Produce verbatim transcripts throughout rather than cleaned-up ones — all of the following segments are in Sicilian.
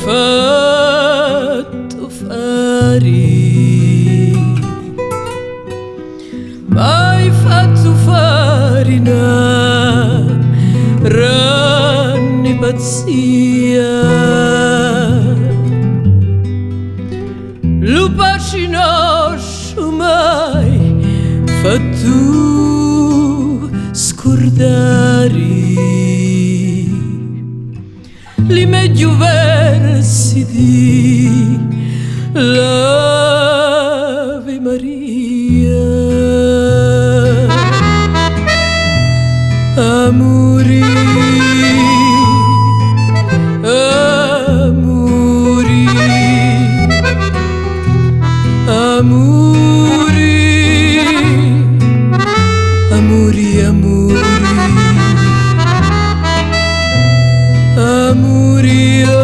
Fattu fari, m'hai fattu fari na ranni pazzia. Lu patri nostru m'hai fattu scurdari li megghiu versi di l'Ave Maria. Amuri, amuri, amuri, amuri, amuri, amuri, ah,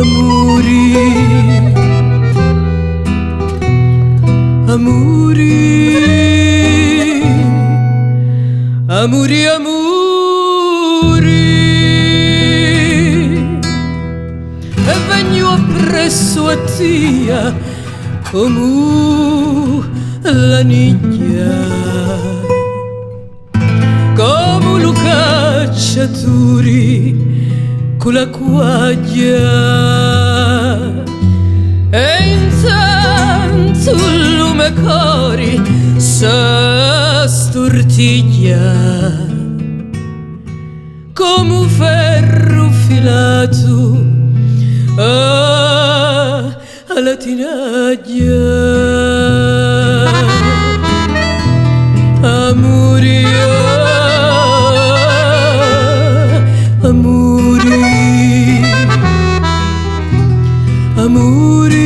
amuri, amuri, amuri, amuri. E vegnu appressu a tia comu la nigghia, comu lu cacciaturi cu la quagghia. E intantu lu me cori s'asturtigghia comu ferru filatu a, a la tinagghia. Amuri, ah, amuri, amuri.